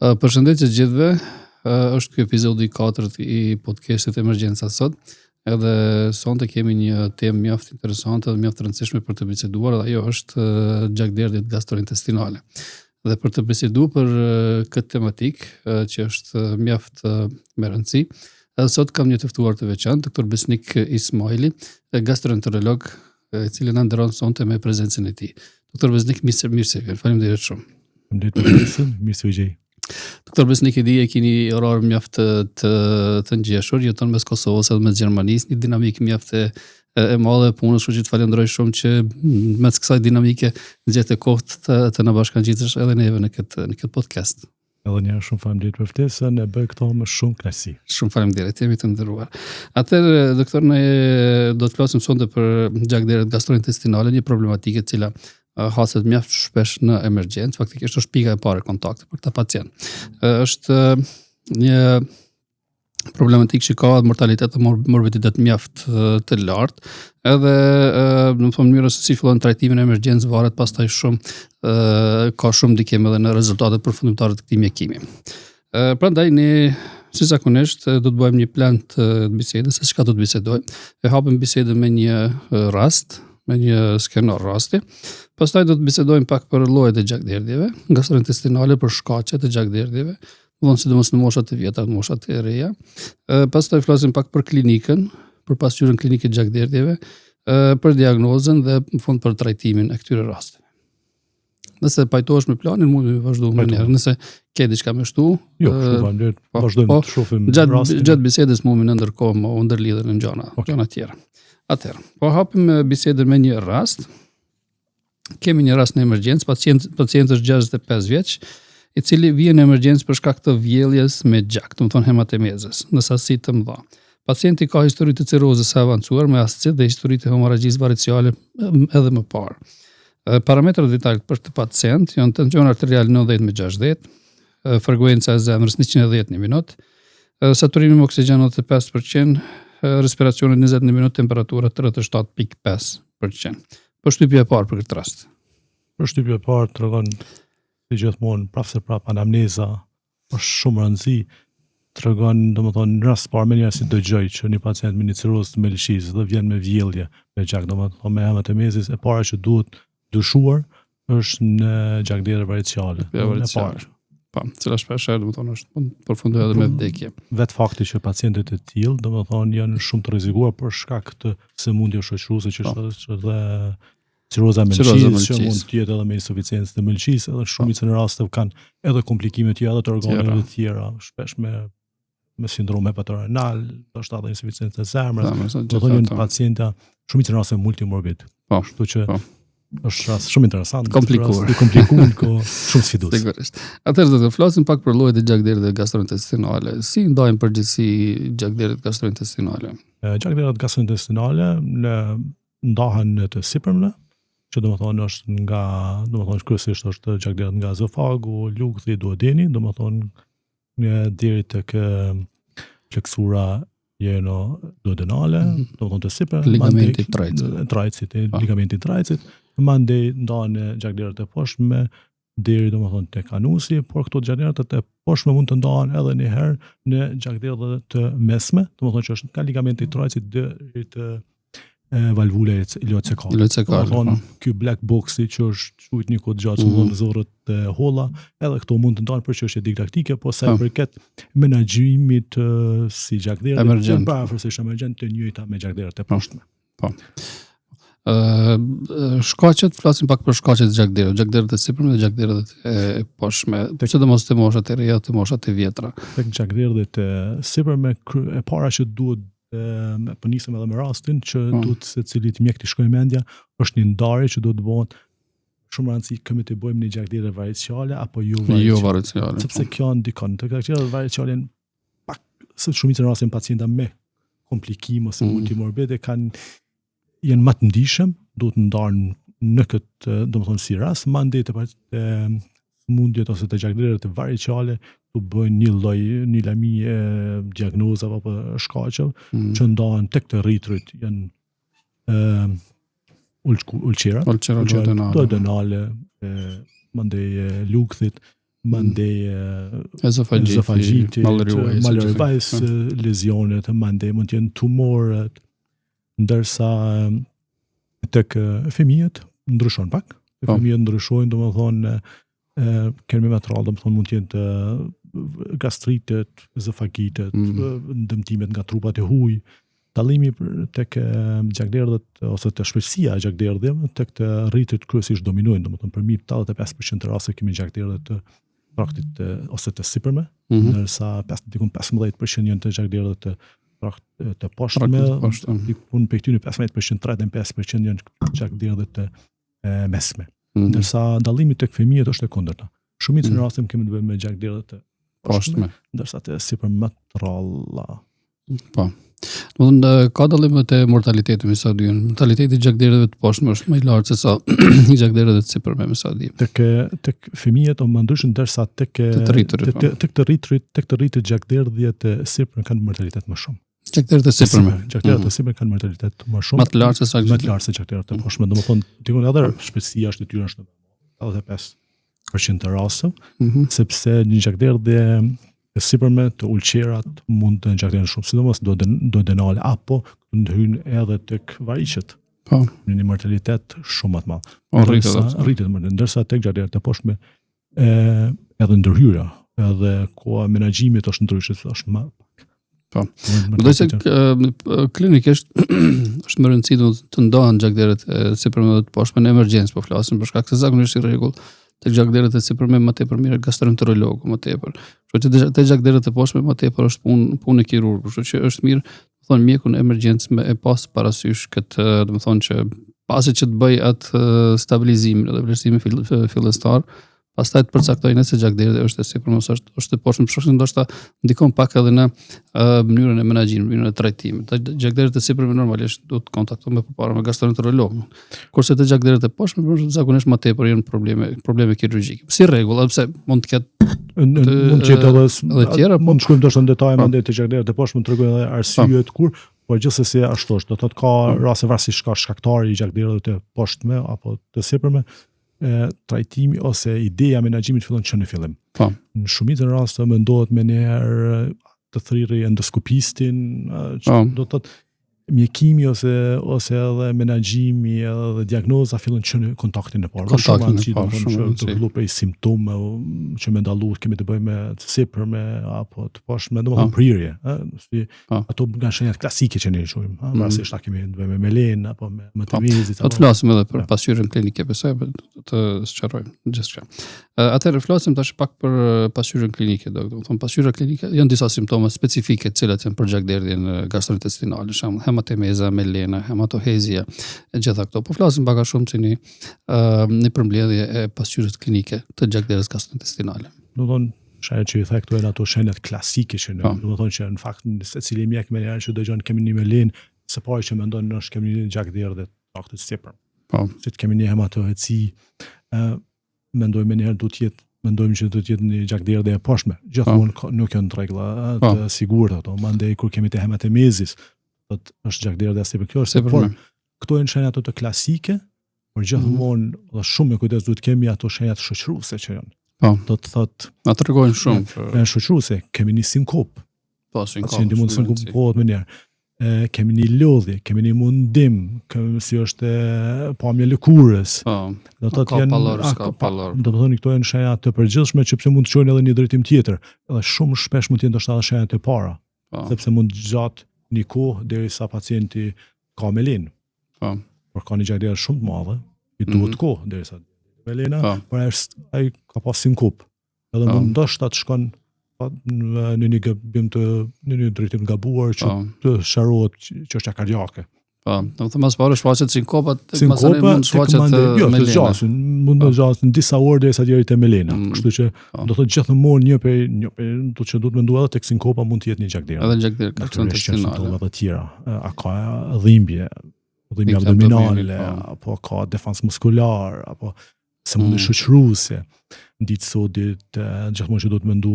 Përshëndetje të gjithëve. Është ky episodi i katërt i podcastit Emergjenca sot. Edhe sonte kemi një temë mjaft interesante dhe mjaft të rëndësishme për të biseduar, dhe ajo është gjakderdhjet gastrointestinale. Dhe për të biseduar për këtë tematikë që është mjaft me rëndësi, edhe sot kam një të ftuar të veçantë, doktor Besnik Ismajli, gastroenterolog, i cili na nderon sonte me prezencën e tij. Doktor Besnik, mirë se mirë se vjen. Faleminderit shumë. Faleminderit për ftesën, mirë se ju gjej. Doktor Besnik, e di e keni orar mjaft të të, të ngjeshur, jeton mes Kosovës edhe mes Gjermanisë, një dinamikë mjaft e e madhe e punës, kështu që të falenderoj shumë që mes kësaj dinamike gjete kohë të, të na bashkangjitesh edhe neve në këtë në këtë podcast. Edhe një herë shumë faleminderit për ftesën, e bëj këto me shumë kënaqësi. Shumë faleminderit, jemi të nderuar. Atëherë doktor ne do të flasim sonte për gjakderdhjet gastrointestinale, një problematikë e cila haset mjaft shpesh në emergjencë, faktikisht është pika e parë e kontaktit për këta pacientë. Është një problematikë që ka mortalitet dhe morbiditet mjaft të lartë. Edhe, domethonë, mënyra se si fillon trajtimin në emergjencë varet pastaj shumë ka shumë ndikim edhe në rezultatet përfundimtare të këtij mjekimi. Prandaj ne si zakonisht do të bëjmë një plan të bisedës se çka do të bisedojmë. E hapim bisedën me një rast, me një skenar rasti. Pastaj do të bisedojmë pak për llojet e gjakderdhjeve gastrointestinale, për shkaqet e gjakderdhjeve, Domethonë sidomos në moshat e vjetra, në moshat e reja. Ë pastaj flasim pak për klinikën, për pasqyrën klinike të gjakderdhjeve, ë për diagnozën dhe në fund për trajtimin e këtyre rasteve. Nëse pajtohesh me planin, mund të vazhdojmë menjëherë. Nëse ke diçka me shtu, jo, shumë faleminderit. Po, vazhdojmë po, të shohim gjatë rastin. Gjatë bisedës mund në ndërkohë më u ndërlidhen në gjëra, okay. gjëra tjera. Atëherë, po hapim bisedën me një rast. Kemi një rast në emergjencë, pacient pacient është 65 vjeç, i cili vjen në emergjencë për shkak të vjelljes me gjak, domethonë hematemezës, në sasi të mëdha. Pacienti ka histori të cirrozës së avancuar me ascit dhe histori të hemorragjisë variciale edhe më parë. Parametrat vital për këtë pacient janë tension arterial 90 me 60, frekuenca e zemrës 110 në minutë, saturimi me oksigjen 95%, respiracioni 20 në minutë, temperatura 37.5%. Përshtypja e parë për këtë rast. Përshtypja e parë tregon si gjithmonë prapë se prapë anamneza është shumë rëndësi tregon, domethënë, në rast parë menjëherë si dëgjoj që një pacient me një cirrozë të mëlçisë dhe vjen me vjellje me gjak, domethënë me hematemezis e para që duhet dyshuar është në gjakderdhje variciale. E parë. Po, cila shpesh herë, domethënë, është mund të përfundojë edhe me po, vdekje. Vetë fakti që pacientët e tillë, domethënë, janë shumë të rrezikuar për shkak të sëmundjeve shoqëruese që po. është edhe cirroza e mëlçisë, që mund të jetë edhe me insuficiencë të mëlçisë, edhe po. shumicën e rasteve kanë edhe komplikime të tjera edhe të organeve të tjera, shpesh me me sindrom hepatorenal, ndoshta edhe insuficiencë të zemrës. Domethënë janë pacienta shumicën e rasteve multimorbid. Po. Kështu që po. është rast shumë interesant, komplikuar. I komplikuar, ko shumë sfidues. Sigurisht. Atëherë do të flasim pak për llojet e gjakderdhjeve gastrointestinale. Si ndajmë në përgjithësi gjakderdhjet gastrointestinale? Gjakderdhjet gastrointestinale në ndahen në të sipërmne, që domethonë është nga, domethonë kryesisht është gjakderdhjet nga ezofagu, lukthi, duodeni, domethonë një deri tek fleksura jejuno-duodenale, mm -hmm. domethonë të sipër, ligamenti i Treitz. Treitzit, po. ligamenti i Treitzit, mandej ndahen në gjakderdhjet e poshtme, deri domethonë tek anusi, por këto gjakderdhjet e poshtme mund të ndahen edhe një herë në gjakderdhje të mesme, domethonë që është nga ligamenti i Treitzit deri te valvula ileocekale. Ileocekale. Domethonë, po. ky black boxi që është quajt një kohë gjatë, mm -hmm. zorrët e holla, edhe këto mund të ndahen për çështje didaktike, po sa i po. përket menaxhimit si gjakderdhje, emergjent, përafërsisht emergjent të njëjta me gjakderdhjet e po. poshtme. Po. Ë shkaqet, flasim pak për shkaqet e gjakderdhjeve, gjakderdhjet e sipërme dhe gjakderdhjet e poshtme, sidomos te moshat e reja, te moshat e vjetra. Tek gjakderdhjet e sipërme e para që duhet e po nisem edhe me rastin që mm. duhet secilit mjek t'i shkojë mendja, është një ndarje që duhet të bëhet shumë rëndësi kemi të bëjmë një gjakderdhje variciale apo jo variciale. Jo variciale. Sepse po. kjo ndikon. Te gjakderdhjet variciale pak se shumicën e rasteve pacienta me komplikim ose mm. multimorbide kanë janë më të ndjeshëm, duhet të ndahen në këtë, domethënë si rast, mandej te te sëmundjet ose te gjakderdhjet variciale, të bëjnë një lloj një lami e diagnozave apo shkaqeve mm. që ndahen tek të rriturit janë ë ulçerat, ulçerat duodenale, duodenale, mandej lukthit. Mandej ezofagiti, ezofagiti Mallory Weiss, po. lezionet, mandej mund të jenë tumoret, ndërsa tek fëmijët ndryshon pak. Tek po. fëmijët ndryshojnë, domethënë kemi më të rrallë, domethënë mund të jenë të gastritet, ezofagitet, mm. dëmtimet nga trupat e huaj, Dallimi tek gjakderdhjet ose te shpeshësia e gjakderdhjeve tek të rriturit kryesisht dominojnë, domethënë përmbi 85% të rasteve kemi gjakderdhje të traktit të, ose të sipërme, mm -hmm. ndërsa 5 dikun 15% janë të gjakderdhje të trakt të poshtme, dikun prej këtyre 15% 35% janë gjakderdhje të e, mesme. Mm -hmm. Ndërsa dallimi tek fëmijët është e kundërta. Shumicën mm -hmm. e rasteve kemi të bëjmë me gjakderdhje të poshtme, ndërsa te sipërme më të rralla. Po. Domethënë ka dallim edhe te mortaliteti me sa di. Mortaliteti i gjakderdhjeve të poshtme është më i lartë se sa i gjakderdhjeve të sipërme me sa di. Tek tek fëmijët o më ndryshe ndërsa tek të rriturit. Tek, tek të rriturit, tek të rriturit gjakderdhjet e sipërme kanë mortalitet më shumë. Gjakderdhjet e sipërme. Gjakderdhjet e mhm. sipërme kanë mortalitet më shumë. Më të lartë se sa më të lartë se gjakderdhjet e mhm. poshtme. Domethënë, dikun edhe shpeshësia është e tyre është 85% të rasteve, mm -hmm. sepse një gjakderdhje e sipërme te ulqerat mund të gjakderdhen shumë, sidomos duodenale apo ndërhyn edhe tek variqet. Po. Në një mortalitet shumë më të madh. Po rritet, rritet më ndërsa tek gjakderdhjet e poshtme e edhe ndërhyrja, edhe koha e menaxhimit është ndryshe, është më pak. Po. Mendoj se klinikisht është me rëndësi të, të ndahen gjakderdhjet e sipërme dhe të poshtme në emergjencë po flasim për shkak se zakonisht si rregull tek gjakderdhjet e sipërme më tepër merret gastroenterologu më tepër. Kështu që te gjakderdhjet e poshtme më tepër është punë punë e kirurgut, kështu që është mirë, do thonë mjeku në emergjencë me e pas parasysh këtë, domethënë që pasi që të bëj atë stabilizimin dhe vlerësimin fillestar, pastaj të përcaktoj nëse gjakderdhja është e sipërme ose është është e poshtme, për shkak se ndoshta ndikon pak edhe në uh, mënyrën e menaxhimit, mënyrën e trajtimit. Gjakderdhjet e sipërme normalisht duhet të kontaktohen më përpara me gastroenterologun. Kurse te gjakderdhjet e poshtme zakonisht më tepër janë probleme probleme kirurgjike. Si rregull, edhe pse mund të ketë mund të jetë edhe edhe tjera, po. mund të shkojmë ndoshta në detaje po. mandej te gjakderdhjet e poshtme të tregojmë edhe arsyet kur, por gjithsesi ashtu është. Do të thotë ka po. raste varësisht ka shkaktari i gjakderdhjeve të poshtme apo të sipërme, e, trajtimi ose ideja e menaxhimit fillon që në fillim. Po. Në shumicën e rasteve mendohet menjëherë të thërrë endoskopistin, që po. do të thotë mjekimi ose ose edhe menaxhimi edhe diagnoza fillon që në kontaktin e parë. Kontaktin e parë, shumë rëndësi. Të fillu prej simptome që me dallu kemi të bëjmë me të sipërme apo të poshtme, domethënë po. prirje, ë, si po. ato nga shenjat klasike që ne i quajmë, ë, mm. varësisht a kemi të bëjmë me melenë apo me me të mizit. Po të flasim edhe për pasqyrën klinike, besoj po të sqarojmë gjithçka. Atëherë flasim tash pak për pasqyrën klinike, do të thonë pasqyra klinike janë disa simptoma specifike të cilat janë për gjakderdhjen gastrointestinale, shembull hematemeza, melena, hematohezia, e gjitha këto. Po flasim pak a shumë si një uh, një përmbledhje e pasqyrës klinike të gjakderdhjes gastrointestinale. Do të thonë shenjat që i the këto janë ato shenjat klasike që ne, po. do të thonë që në fakt secili mjek menjëherë që dëgjon kemi një melenë, së pari që mendon është kemi një gjakderdhje të traktit të sipërm. Po. Si të kemi një hematoheci, ë mendojmë menjëherë do të jetë mendojmë që do të jetë një gjakderdhje e poshtme. Gjithmonë po. nuk janë rregulla po. të sigurta ato. Mandej kur kemi të hematemezis, do të është gjakderdhja sipër. Kjo është por këto janë shenjat ato klasike, por gjithmonë mm. dhe shumë me kujdes duhet kemi ato shenjat shoqëruese që janë. Po. Do të thotë na tregojnë shumë. Janë shoqëruese, kemi një sinkop. Po, sinkop. Pacienti mund të sinkopohet menjëherë. E, kemi një lodhje, kemi një mundim, kemi si është e, pamja e lëkurës. Po. Do të thotë janë pallor, s'ka pallor. Do të thonë këto janë shenja të përgjithshme që pse mund të çojnë edhe në një drejtim tjetër. Edhe shumë shpesh mund të jenë ndoshta edhe shenjat e para. Po. Sepse mund të zgjat një kohë derisa pacienti ka melenë. Po. Por ka një gjakderdhje shumë të madhe, i duhet mm -hmm. kohë derisa melena, po. por ai ai ka pas sinkop. Edhe po. mund ndoshta të shkon pa, në, në një gabim të në një drejtim të gabuar që po. të sqarohet çështja kardiake. Po, do të thonë mas pari shfaqet sinkopa, sinkopa mund të shfaqet jo, të zgjasin, mund të po. zgjasin disa orë derisa deri te melena. Mm. Kështu që po. do të thotë gjithmonë një prej një prej do të që duhet menduar edhe tek sinkopa mund të jetë një gjakderdhje. Edhe një gjakderdhje gastrointestinale. Simptoma të tjera. A ka dhimbje, dhimbje abdominale, po. apo ka defans muskular, apo sëmundje mm. shoqëruese. Në ditë sodit, gjithmonë që duhet mendu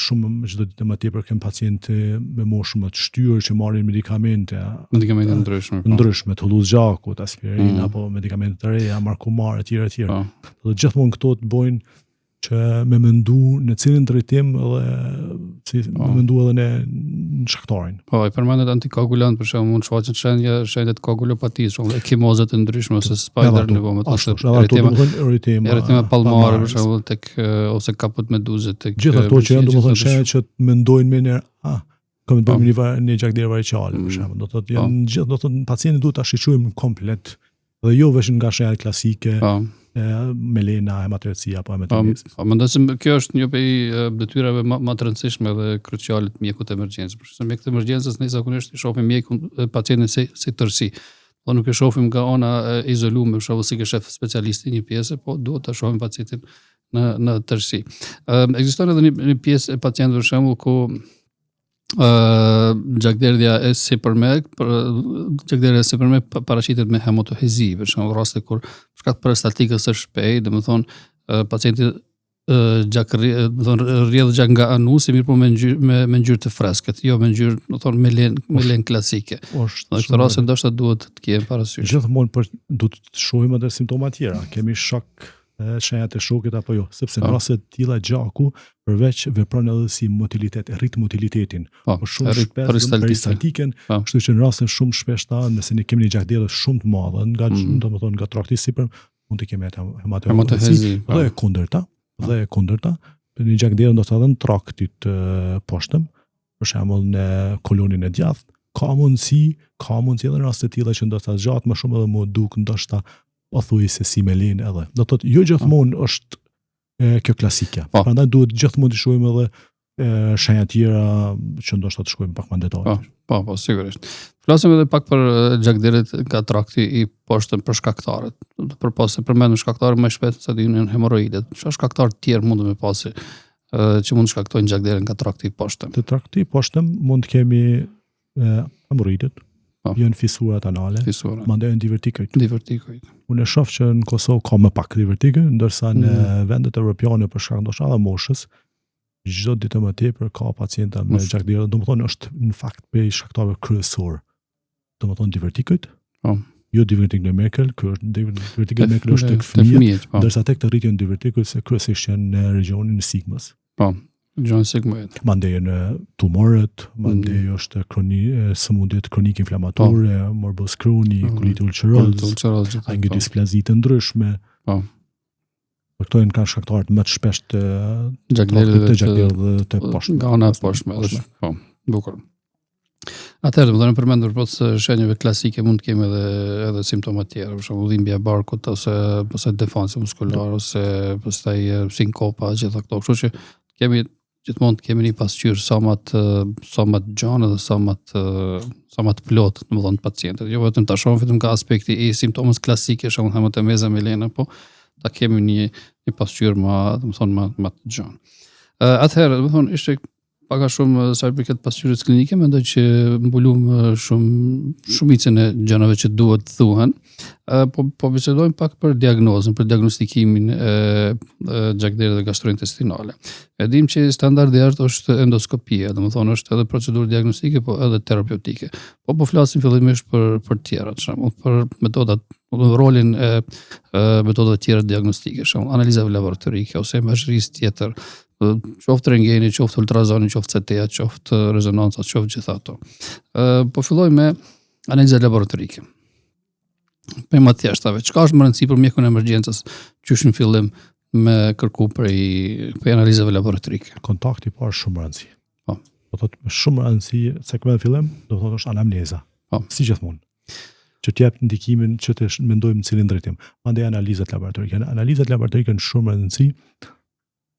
shumë çdo ditë më tepër kem pacientë me moshë më të shtyrë që marrin medikamente, medikamente të ndryshme, po. ndryshme, të thellues gjakut, aspirin mm. apo medikamente të reja, markumar etj etj. Po. Do të gjithmonë këto të bojnë që me mendu në cilin drejtim edhe si me po. mendu edhe në në shkaktarin. Po, i përmendët antikoagulant për shembull mund të shfaqen shenja shenja të koagulopatisë, shumë ekimozet e ndryshme ose spider në vomët ose eritema, eritema, eritema palmare për shembull tek ose kaput meduze tek gjithë ato që janë domethënë shenja që të mendojnë më një ah kam të bëjmë po. një një gjakderdhje variçale për mm. shembull. Do të thotë janë po. gjithë do të thotë pacientin duhet ta shiqojmë komplet Dhe jo veç nga shenjat klasike, po. e, melena, hematohezia apo hematemezis. Po, po, mendoj se kjo është një prej detyrave më më të rëndësishme dhe kruciale të mjekut të emergjencës. Për shkak se mjekët e emergjencës ne zakonisht i shohim mjekun pacientin si si tërësi. Po nuk e shohim nga ana e izoluar, për shembull si ke shef specialisti një pjesë, po duhet ta shohim pacientin në në tërësi. Ëm ekziston edhe një, një pjesë e pacientëve për shembull ku ë gjakderdhja e sipërme, për, gjakderdhja e sipërme paraqitet me hematohezi, për shembull raste kur për shkak të peristaltikës së shpejtë, domethënë pacienti gjak do të thonë rrjedh gjak nga anusi mirëpo me ngjyrë me, me ngjyrë të freskët, jo me ngjyrë, do të thonë melen melen klasike. Është. Në këtë rast ndoshta duhet të kemi parasysh. Gjithmonë për do të shohim edhe simptoma tjera. Kemi shok shenjat e shokit apo jo, sepse në po. raste të tilla gjaku përveç vepron edhe si motilitet, e rrit motilitetin, po, po shumë shpesh peristaltikën, po. kështu që në raste shumë shpeshta, nëse ne kemi një gjakderdhje shumë të madhe, nga mm. domethënë nga trakti i sipërm, mund të kemi atë hematohezi, po. dhe e kundërta, po. dhe e kundërta, një gjakderdhje ndoshta edhe në traktit të poshtëm, për shembull në kolonin e djathtë, ka mundësi, ka mundësi edhe në raste të tilla që ndoshta zgjat më shumë edhe m'u duk ndoshta pothuajse si melenë edhe. Do të thotë jo gjithmonë është e, kjo klasikja. Po. Prandaj duhet gjithmonë të shohim edhe e, shenja tjera që ndoshta të shkojmë pak më në detaj. Po, po, po, sigurisht. Flasim edhe pak për gjakderdhjet nga trakti i poshtëm për shkaktarët. Përpos se përmendëm shkaktarët më shpesh se janë hemorroidet. Çfarë shkaktarë të tjerë mund të me pasi që mund të shkaktojnë gjakderdhje nga trakti i poshtëm? Te trakti i poshtëm mund të kemi hemorroidet, po. janë fisurat anale, fisurat. mandej janë divertikujt. Divertikujt. Unë e shoh që në Kosovë ka më pak divertikuj, ndërsa në mm. vendet evropiane për shkak ndoshta edhe moshës, çdo ditë më tepër ka pacienta me gjakderdhje, domethënë është në fakt prej shkaktarëve kryesor. Domethënë divertikujt. Po. Jo divertikul e Merkel, ky është divertikul e Merkel është tek fëmijët, po. ndërsa tek të rriturit janë divertikujt se kryesisht janë në regjionin e sigmës. Po. Regioni sigmoid. Mandej janë tumoret, mandej mm. është kroni, sëmundjet kronike inflamatore, po. morbus Crohn, mm. koliti ulceroz, ulceroz po. angiodisplazi të ndryshme. Po. Po këto janë kanë shkaktarët më të shpeshtë të gjakderdhjeve të gjakderdhjeve të poshtme. Nga ana e poshtme, po. Bukur. Atëherë, domethënë përmendur pos shenjave klasike mund të kemi edhe edhe simptoma të tjera, për shembull dhimbja e barkut ose ose defanse muskulare ose pastaj sinkopa, gjitha këto. Kështu që kemi gjithmonë të kemi një pasqyrë sa më të sa më të gjanë dhe sa më të sa më të plotë, domethënë të pacientit. Jo vetëm ta shohim vetëm nga aspekti i simptomës klasike, shembull hematemeza melena, po ta kemi një një pasqyrë më, domethënë më më të gjanë. Atëherë, domethënë ishte Pak a shumë sa i përket pasqyrës klinike, mendoj që mbulum shumë shumicën e gjërave që duhet të thuhen. Po po bisedojmë pak për diagnozën, për diagnostikimin e, e gjakderdhjeve gastrointestinale. E dim që standardi i artë është endoskopia, domethënë është edhe procedurë diagnostike, po edhe terapeutike. Po po flasim fillimisht për për të tjerat, shembull, për metodat do rolin e, e metodave të tjera diagnostike, shembull, analizave laboratorike ose imazherisë tjetër, qoftë rengeni, qoftë ultrazoni, qoftë CT-ja, qoftë rezonanca, qoftë gjitha ato. Ë po filloj me analizat laboratorike. Prej më të thjeshtave, çka është më rëndësi për mjekun e emergjencës, qysh në fillim me kërku prej, prej analizave laboratorike? Kontakti i parë shumë rëndësi. Po. Do thotë shumë rëndësi se këmë në fillim, do thotë është anamneza. Po. Si gjithmonë që të jep ndikimin që të mendojmë në cilin drejtim. Mandej analizat laboratorike. Analizat laboratorike janë shumë rëndësi,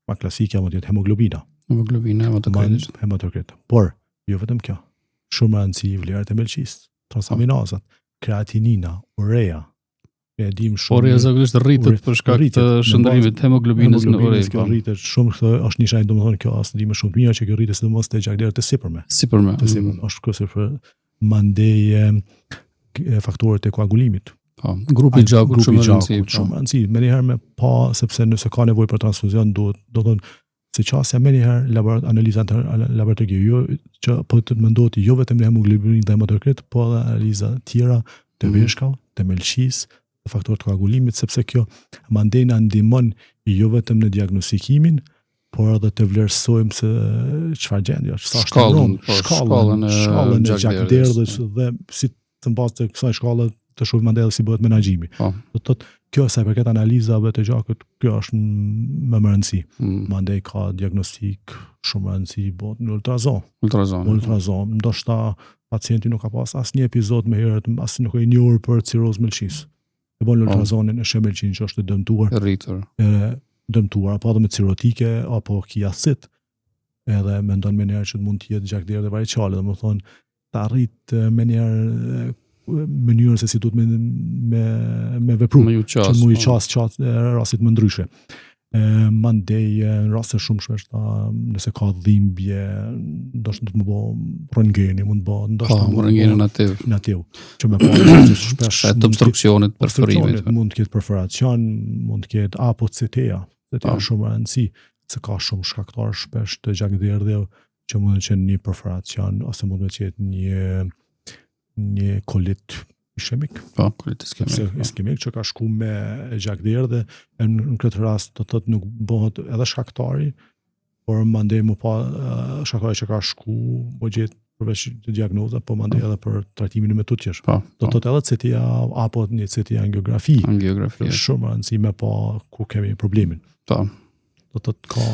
Ma klasikja mund të jetë hemoglobina. Hemoglobina, hematokrit. Hematokrit. Por, jo vetëm kjo. Shumë rëndësi vlerat e mëlçisë, transaminazat, kreatinina, urea. Ne e dimë shumë. Urea zakonisht rritet për shkak të shndërrimit të hemoglobinës në ure. Kjo po. rritet shumë, këtë është një shenjë domethënë kjo është ndihmë shumë të mirë që kjo rritet sidomos te gjakderdhjet e sipërme. Sipërme. Të sipërme. Mm. Është kryesisht për mandej faktorët e koagulimit. Po, grupi i gjakut shumë rëndësi. Po. Shumë rëndësi, menjëherë me pa sepse nëse ka nevojë për transfuzion duhet, do të thonë se qasja menjëherë laborat analiza laboratorike jo që po të mendohet jo vetëm në hemoglobinë dhe hematokrit, po edhe analiza tjera të mm. veshkave, të mëlçisë, faktorë të koagulimit, sepse kjo mandej na ndihmon jo vetëm në diagnostikimin, por edhe të vlerësojmë se çfarë gjendje është, sa është shkallën, po, shkallën, e shkallën e gjakderdhjes dhe si të në bazë të kësaj shkalle të shohim mandej edhe si bëhet menaxhimi. Po. Do të thotë kjo sa i përket analizave të gjakut, kjo është më me rëndësi. Mm. Mandej ka diagnostik shumë rëndësi bëhet në ultrazon. Ultrazon. Po. Ultrazon, ndoshta pacienti nuk ka pas asnjë epizod më herët, as nuk e njohur për cirrozë mëlçisë. E bën po. ultrazonin e sheh mëlçinë që është e dëmtuar. E rritur. E dëmtuar apo edhe me cirotike apo kiacit. Edhe mendon menjëherë që mund të jetë gjakderdhje variçale, domethënë të arrit menjëherë mënyrën se si duhet me me me vepru, me ju qas, që mu i po. qas qas rastit më ndryshe. E, mandej në raste shumë shpesh ta, nëse ka dhimbje, ndoshta do të më bë rëntgeni, mund të bë ndoshta po, rëntgeni nativ. Nativ. Që më pa shpesh të obstruksionit, perforimit. Mund të ketë perforacion, mund të ketë apo CT-ja. CT-ja po. shumë rëndësi, se ka shumë shkaktar shpesh të gjakderdhjeve që mund të qenë një perforacion ose mund të jetë një një kolit ishemik. Po, kolit iskemik. Se po. iskemik që ka shku me gjakderdhje, e në këtë rast do të thotë nuk bëhet edhe shkaktari, por mandej më pa shkaktari që ka shku, më gjetë përveç të diagnoza, po mandej po. edhe për trajtimin e mëtutjeshëm. Po, do të po. thotë edhe CT-ja apo një CT angiografi. Angiografi. Shumë rëndësi me pa ku kemi problemin. Po. Do të thotë ka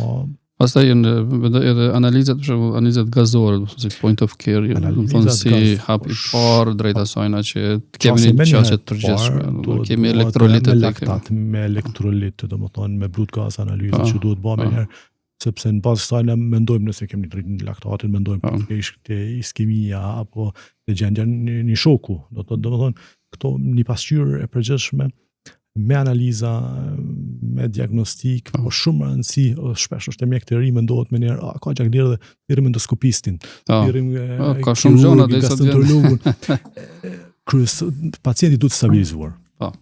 Pastaj janë mendoj edhe analizat, për shembull, analizat gazore, do të thotë si point of care, do të thonë si gaz, hap i parë drejt asaj që të kemi një qasje të përgjithshme, do të kemi elektrolitet me laktat, me elektrolit, do të thonë me blood gas analizë po, që duhet bërë menjëherë, sepse në bazë kësaj ne mendojmë nëse kemi një rritje të laktatit, mendojmë po. për te iskemia apo te gjendja një, një shoku, do të thotë domethënë këto një pasqyrë e përgjithshme me analiza, me diagnostik, po shumë rëndësi, shpesh është te mjekët e ri mendohet menjëherë, a ka gjakderdhje, thirrim endoskopistin, po. thirrim po, ka shumë gjëra derisa vjen. Kryes pacienti duhet stabilizuar. Po.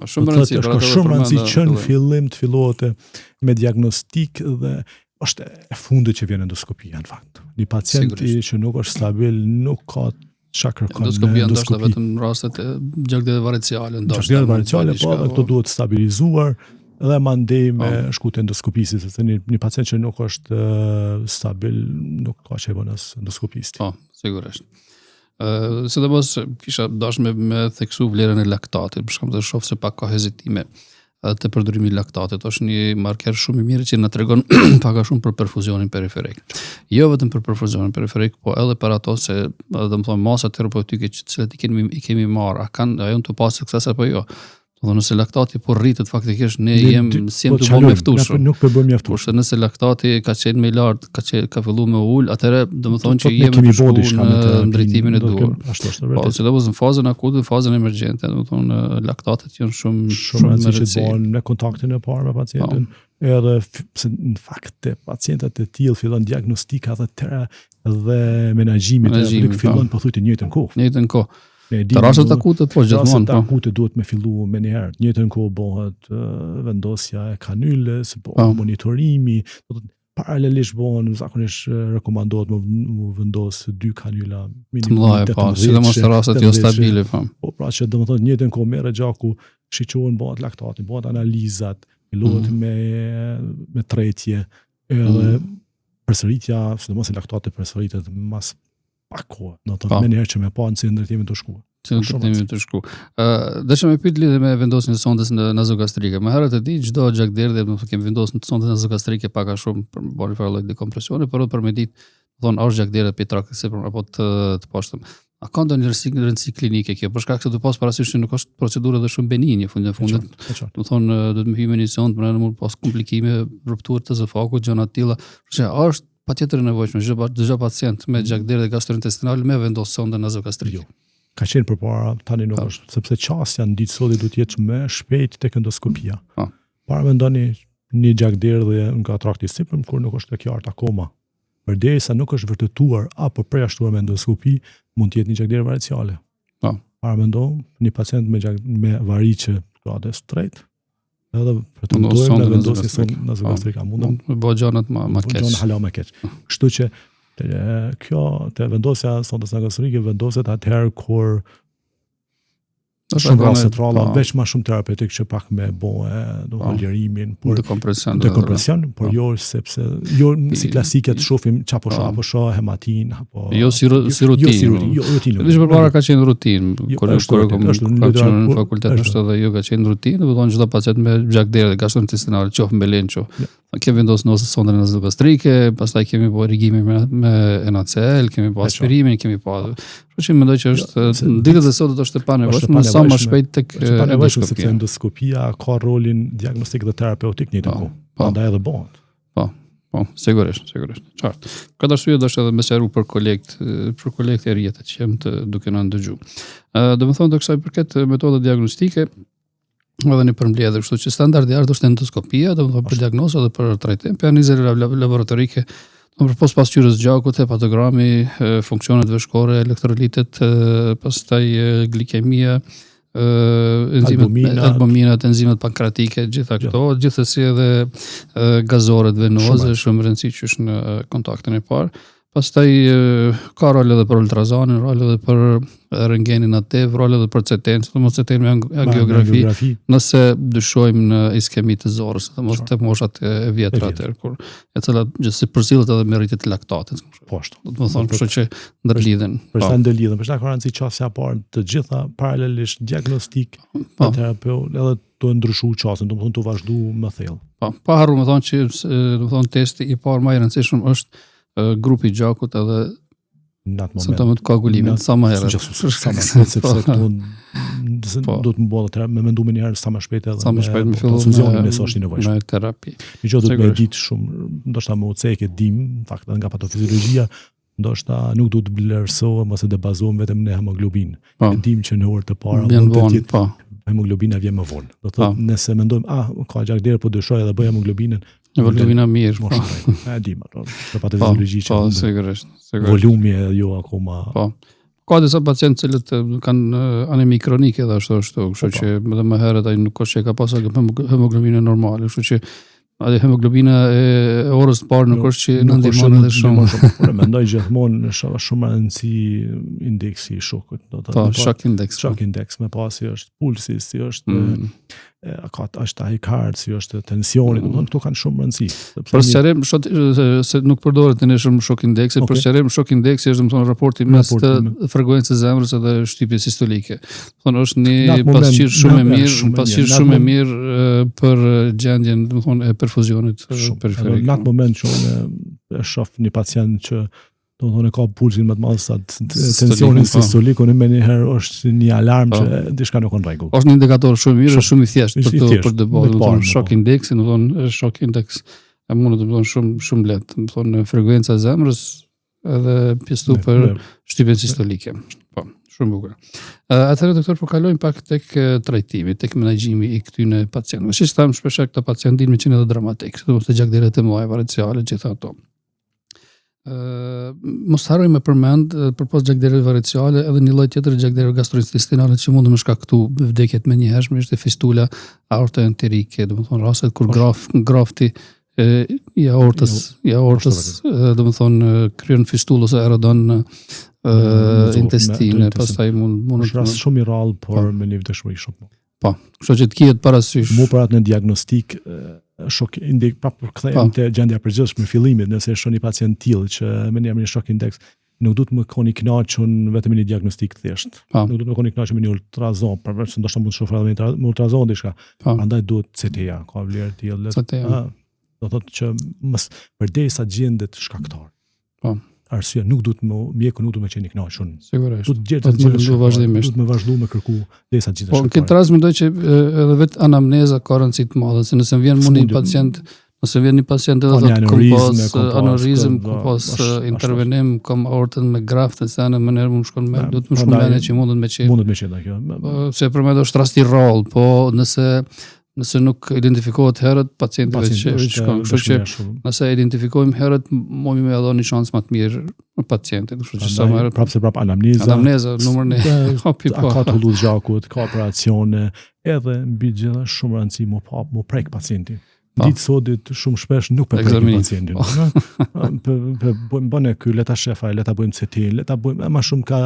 Ka shumë rëndësi, pra ka shumë rëndësi që në fillim të fillohet me diagnostik dhe është e fundit që vjen endoskopia në fakt. Një pacient që nuk është stabil, nuk ka çka kërkon endoskopia ndoshta vetëm në rastet e gjakderdhjeve variciale ndoshta. Gjakderdhje variciale po edhe këto duhet stabilizuar dhe mandej me po. shku te endoskopisti, sepse një, një pacient që nuk është stabil, nuk ka që e bën as endoskopisti. Po, sigurisht. Ë, uh, sidomos kisha dash me, me theksu vlerën e laktatit, për shkak të shoh se pak ka hezitime te përdorimi i laktatit është një marker shumë i mirë që na tregon pak a shumë për perfuzionin periferik. Jo vetëm për perfuzionin periferik, po edhe për ato se, do të thonë masat terapeutike që të cilat i kemi i kemi marrë, a kanë a janë tu pas sukses apo jo. Do të thonë nëse laktati po rritet faktikisht ne jem s'jem po tu bërë mjaftueshëm. Nuk po bëjmë mjaftueshëm. Kurse nëse laktati ka qenë më i lartë, ka qenë ka filluar me ul, atëherë do të thonë që jemi kemi bërë diçka në drejtimin e duhur. Ashtu është vërtet. Po, sidomos në fazën akute, në fazën emergjente, do të thonë laktatet janë shumë shumë me rëndësi që bëhen në kontaktin e parë me pacientin. Po. Edhe pse në fakt te pacientët e tillë fillon diagnostika dhe tera dhe menaxhimi terapeutik po. fillon pothuaj të njëjtën kohë. Në njëjtën kohë. Ne dimë. Rastet akute po gjithmonë. Rastet po. akute duhet me fillu menjëherë. Të njëjtën kohë bëhet vendosja e kanylës, po, po. monitorimi, do të paralelisht bëhen zakonisht rekomandohet me me vendos dy kanyla minimum të mëdha, po, sidomos në rastet jo stabile, po. Po pra që domethënë të njëjtën kohë merret gjaku, shiqohen bëhet laktati, bëhet analizat, fillohet mm. me me tretje, edhe mm. përsëritja, sidomos e laktatit përsëritet mas pak kohë, do të thotë menjëherë që me pa në cilin drejtim të shku. Cilin drejtim të shku. Ë, uh, desha me pyet lidhje me vendosjen e sondës në nazogastrike. Më herët e di çdo gjakderdhje, do të thotë kemi vendosur në sondën nazogastrike pak a shumë për me bërë një lloj dekompresioni, por edhe për me ditë, do thonë a është gjakderdhje prej traktit sipër apo të të poshtëm. A ka ndonjë rëndësi rëndësi klinike kjo? Për shkak se do pas parasysh se nuk është procedurë edhe shumë beninje fund e fundit. Do thonë do të më hyjmë në një sondë, më mund pas komplikime, rupturë të ezofagut, gjëra të tilla. Kështu që është Patjetër e nevojshme, çdo çdo pacient me mm. gjakderdhje gastrointestinale me vendos sondën nazogastrike. Jo. Ka qenë përpara, tani nuk është, sepse qasja në ditë sot duhet të jetë më shpejt tek endoskopia. Po. Paramendoni një gjakderdhje nga trakti i sipërm kur nuk është e qartë akoma. Përderisa nuk është vërtetuar apo përjashtuar me endoskopi, mund të jetë një gjakderdhje variciale. Po. Paramendo një pacient me gjak me variçe gradës 3, Edhe pretendojmë me vendosje sondë nazogastrike, mund të bëjë gjërat më më keq. Gjërat hala më keq. Kështu që te, kjo te vendosja sondës nazogastrike vendoset atëherë kur Shumë raste të rralla, po. veç ma shumë terapeutik që pak me bo, e, do po. lirimin, por dekompresion, dekompresion, por po. jo sepse jo si klasike të shohim çfarë po shoh, apo shoh hematin apo jo si jo, si rutinë. Jo si rutinë, jo rutinë. Veç përpara ka qenë rutinë, jo, kur është kur kam kam qenë në fakultet është edhe jo ka qenë rutinë, do të thonë çdo pacient me gjakderdhje gastrointestinale, qoftë me lenë, qoftë. Kemi vendosur ose sondën nazogastrike, pastaj kemi bërë irrigimin me, me NaCl, kemi bërë aspirimin, kemi pa. Kështu që mendoj që është në ditët e sotme është e panevojshme, sa më shpejt tek është e panevojshme sepse endoskopia ka rolin diagnostik dhe terapeutik në të po, kohë. Po. Prandaj edhe bëhet. Po, po, sigurisht, sigurisht. Qartë. Për këtë arsye do edhe me sqaru për kolegët, për kolegët e rrjetit që janë të duke na ndëgju. Ë, domethënë do kësaj përket metoda diagnostike, edhe një përmbledhje, kështu që standardi i artë është endoskopia, domethënë për diagnozë dhe për trajtim, për analizë laboratorike, domethënë përpos pasqyrës gjakut, hepatogrami, funksionet veshkore, elektrolitet, pastaj glikemia, enzimet albuminat, albuminat, enzimet pankreatike, gjitha këto, gjithsesi edhe gazoret venoze, shumë rëndësi që është në kontaktin e parë. Pastaj ka rol edhe për ultrazonin, rol edhe për rëntgenin nativ, rol edhe për CT-n, sidomos CT-n me angiografi, nëse dyshojmë në iskemi të zorrës, sidomos te moshat e vjetra atëherë kur e cila gjithsesi përcillet edhe me rritje të laktatit. Po ashtu. Do të thonë, kështu që ndërlidhen. Për sa po. ndërlidhen, për sa ka rëndësi qasja e parë të gjitha paralelisht diagnostik, po. terapeut, edhe të ndryshu qasjen, do të thonë të vazhdu më thellë. Po, pa harru me thonë që do të thonë testi i parë më i rëndësishëm është grupi i gjakut edhe në atë moment. Simptomat koagulimit, sa më herët. Sa më herët, sepse po. këtu nëse po. do të më bëhet me mendu më një herë sa më shpejt edhe sa më shpejt me fillu transfuzionin nëse është i nevojshëm. Me terapi. Një gjë do të më ditë shumë, ndoshta më ucek e dim, në fakt edhe nga patofiziologjia, ndoshta nuk duhet të vlerësohem ose të bazohem vetëm në hemoglobinë. Po. E dim që në orë të para mund të jetë po. hemoglobina vjen më vonë. Do të thotë po. nëse mendojmë, ah, ka gjakderdhje po dyshoj edhe bëj hemoglobinën, Hemoglobina mirë, po. E dim ato. Në patofiziologji që. Po, sigurisht, sigurisht. Volumi e jo akoma. Po. Ka disa pacientë të cilët kanë anemi kronike dhe ashtu ashtu, kështu po, po. që edhe më herët ai nuk është që ka pasur hemoglobinën normale, kështu që Ajo hemoglobina e orës të parë nuk është që na ndihmon edhe shumë. shumë. Unë mendoj gjithmonë është shumë rëndësi indeksi i shokut, do të thotë. Po, shock index. Po. Shock index me pa si është pulsi, si është mm. a ka është tachikard, si është tensioni, mm. domethënë këto kanë shumë rëndësi. Për sqarim, shot, se nuk përdoret në shumë shock indeksi, okay. për sqarim shock indeksi është domethënë raporti mes të frekuencës së zemrës edhe shtypjes sistolike. Domethënë është një pasqyrë shumë e mirë, një pasqyrë shumë e mirë për gjendjen, domethënë e perfuzionit periferik. Në atë moment që unë e shoh një pacient që do të thonë ka pulsin më të madh sa tensionin po. sistolik, unë menjëherë është një alarm po. që diçka nuk është në rregull. Është një indikator shumë i mirë, shumë i thjeshtë për të për të bërë, do të thonë shock indeksin, do të thonë shock index e mundet do të thonë shumë shumë lehtë, do të thonë frekuenca e zemrës edhe pjestu për shtypjen sistolike. Po, shumë bukur. Atëherë doktor po kalojmë pak tek trajtimi, tek menaxhimi i këtyre pacientëve. Siç thamë shpesh këta pacientë dinë me qenë edhe dramatik, sidomos te gjakderdhjet e mëdha variciale gjithë ato. Ë mos harroj me përmend përpos gjakderdhjeve variciale edhe një lloj tjetër gjakderdhje gastrointestinale që mund të më shkaktu vdekje të menjëhershme është fistula aortoenterike, domethënë rastet kur po. graf grafti e, i aortës, jo, i aortës, domethënë krijon fistullë ose erodon në intestine, pastaj mund mund të rast shumë i rrallë, por po. me një vdekshmëri shumë. Po, kështu që të kihet parasysh. Mu për atë në diagnostik, shock index, pra për kthehemi po. te gjendja e përgjithshme fillimit, nëse e shoh një pacient tillë që me një një shock index, nuk duhet me kon i kënaqur vetëm me një diagnostik thjesht. Po. Nuk duhet me kon i kënaqur me një ultrazon, përveç se ndoshta mund të shoh edhe me një ultrazon diçka. Po. Prandaj duhet CT-ja, ka vlerë të tillë. CT-ja. Do thotë që mos përderisa gjendet shkaktar. Po. Arsyeja nuk duhet më mjeku nuk duhet me qenë i kënaqur. Sigurisht. Duhet të gjetë të gjetë vazhdimisht. Duhet me vazhdu me kërku derisa të gjendet. Po në këtë rast mendoj që edhe vet anamneza ka rëndësi të madhe, se nëse vjen mund një pacient Nëse vjen një pacient edhe thotë kom pas aneurizëm, kom pas intervenim, kom aortën me graft, e se në mënyrë mund shkon me, duhet më shkon mendja që mundet me qenë. Mundet me qenë kjo. Po, se përmend është rast i rrallë, po nëse Nëse nuk identifikohet herët, pacienti veç veç shkon. Kështu që nëse identifikojmë herët, mundemi me dhënë një shans më të mirë pacientit. Kështu që sa më herët. Prapë se prapë anamneza. Anamneza numër 1. Hapi po. Ka të hullut gjakut, ka operacione, edhe mbi të gjitha shumë rëndësi mu pa mu prek pacienti. Po. Ditë sodit shumë shpesh nuk pe prekim pacientin. Po. Pe pe bëjmë bëne ky, le ta shefa, le ta bëjmë CT, le ta bëjmë më shumë ka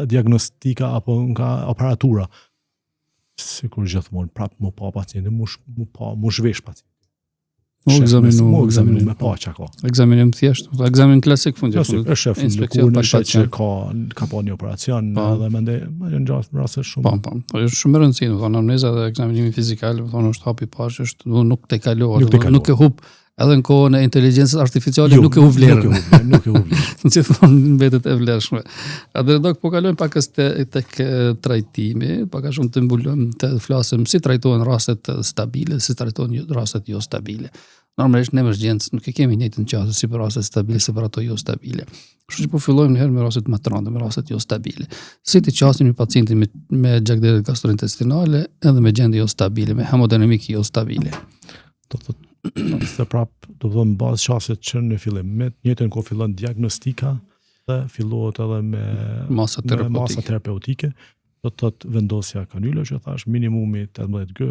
diagnostika apo nga aparatura. Sikur gjithmonë, prap mu pa pacientin, mu, mu pa, mu zhvesh pacientin. Mu ekzaminu, mu ekzaminu me pa çka ka. Ekzaminim thjesht, ekzaminim klasik fundit. Klasik, është shef lëkurën, është që ka ka pa një operacion po. edhe mendoj, më janë gjasë raste shumë. Po, po. Po është shumë e rëndësishme, do thonë anamneza dhe ekzaminimi fizikal, do thonë është hapi i parë që është, do nuk tejkalohet, nuk, nuk e hup edhe në kohën e inteligjencës artificiale jo, nuk e hup vlerën. Nuk e hup, nuk e hup vlerën. Gjithmonë mbetet e vlershme. Atëherë dok po kalojmë pak te tek trajtimi, pak a shumë të mbulojmë të flasim si trajtohen rastet stabile, si trajtohen jo, rastet jo stabile. Normalisht në emergjencë nuk e kemi njëjtën qasje si për rastet stabile si për ato jo stabile. Kështu që po fillojmë një herë me rastet më të rënda, me rastet jo stabile. Si të qasim një pacientin me me gjakderdhje gastrointestinale edhe me gjendje jo stabile, me hemodinamikë jo stabile. Do të thotë se prap, do të thotë në bazë qasjet që në fillim, me të njëjtën kohë fillon diagnostika dhe fillohet edhe me masa terapeutike. Masa terapeutike, do të thotë vendosja kanulës që thash, minimumi 18 G,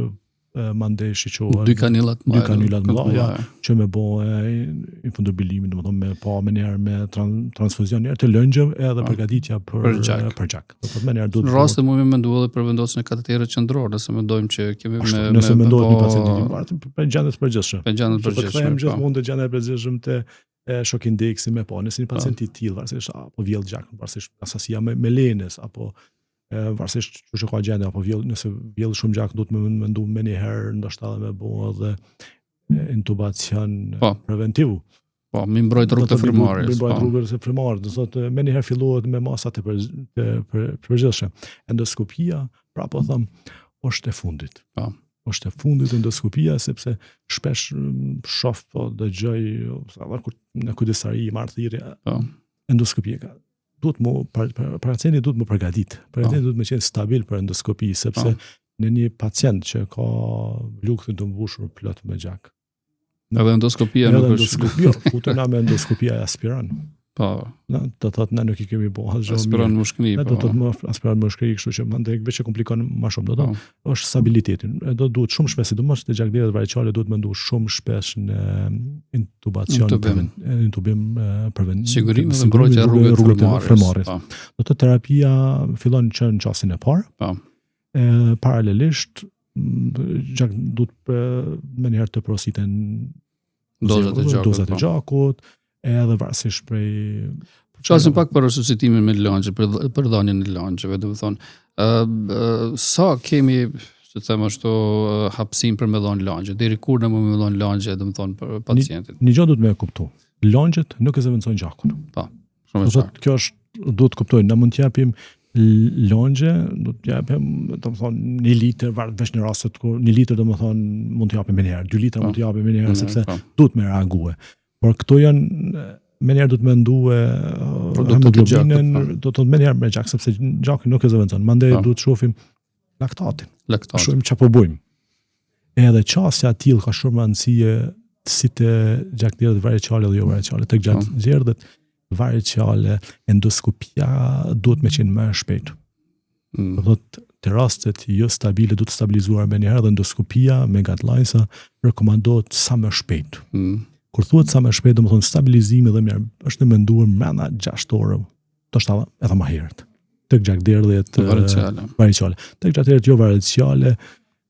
mandej shiqohet dy kanylat më dy kanylat më mëdha që me bo infundibulimin, domethënë me pa menjëherë me tran, transfuzion të lëngjeve edhe po. përgatitja për për gjak. Për gjak. Do të thotë menjëherë duhet. Në rast të mund me mendu edhe për vendosjen e kateterit qendror, nëse mendojmë që kemi me nëse me mendohet një pacient i mbartë për gjendje të përgjithshme. Për gjendje të përgjithshme. Po kthehem po. gjithmonë te gjendja e përgjithshme te e shok indeksi me pa, nëse një po. pacient i tillë, varësisht apo vjell gjak, varësisht nga sasia me melenës apo e, varësisht qysh e ka gjendja apo vjell nëse vjell shumë gjak duhet me mendu menjëherë ndoshta edhe me bo edhe intubacion po. preventiv. Po, mi mbrojt rrugët e frymëmarrjes. Mi mbrojt po. rrugët e frymëmarrjes, do thotë menjëherë fillohet me masat e për, të për, përgjithshme. Endoskopia, pra po them, është e fundit. Po. Është e fundit endoskopia sepse shpesh mm, shoh po dëgjoj sa kur në kujdestari marr thirrje. Po. Endoskopia ka duhet mu për, për, pacienti duhet mu përgatit. Pacienti po. duhet me qenë stabil për endoskopi sepse po. në një pacient që ka lukthin të mbushur plot me gjak. Edhe endoskopia nuk është. Endoskopia, futena me endoskopia e aspiron. Po. Na, do të thotë ne nuk i kemi bo asgjë. Aspiron mushkëri, po. Do të thotë më aspiron mushkëri, kështu që mandej veç e komplikon më shumë, do të thotë po. është stabiliteti. Do duhet shumë shpesh, sidomos te gjakderdhjet variçale duhet mendu shumë shpesh në intubacion, intubim, intubim preventiv. Sigurim dhe mbrojtja e rrugëve të frymëmarrjes. Po. Do të thotë terapia fillon që në çastin e parë. Po. E, paralelisht gjak duhet menjëherë të porositen dozat e gjakut, dozat e po. gjakut, edhe varësisht prej Flasim pak për resuscitimin me lëngje, për për dhënien e lëngjeve, do të thonë, ë uh, sa kemi, si të them ashtu, hapësinë për me dhënë lëngje, deri kur ne mund me dhënë lëngje, do të thonë për pacientin. Një, një gjë duhet me e kuptu. Lëngjet nuk e zëvendësojnë gjakun. Po. Shumë e qartë. Kjo është duhet të kuptojnë, ne mund të japim lëngje, do të japim, do të thonë, një litër, varet veç në rastet kur një litër do të thonë mund të japim menjëherë, dy litra mund të po. japim menjëherë sepse po. duhet me reague. Por këto janë menjëherë duhet mendue hemoglobinën, po. do të thotë menjëherë me gjak sepse gjaku nuk e zëvendëson. Mandej duhet të shohim laktatin. Laktatin. Shohim çfarë po bëjmë. Edhe qasja e tillë ka shumë rëndësi si te gjakderdhjet variçale dhe jo variçale. Tek po. gjakderdhjet variçale, endoskopia duhet me qenë më e shpejtë. Mm. Do thotë te rastet jo stabile duhet stabilizuar menjëherë dhe endoskopia me guidelines rekomandohet sa më shpejt. Mm. Kur thuhet sa më shpejt, domethënë stabilizimi dhe mirë, është e menduar brenda 6 orëve, ndoshta edhe më herët. Tek gjakderdhjet variçale. Variçale. Tek gjakderdhjet jo variçale,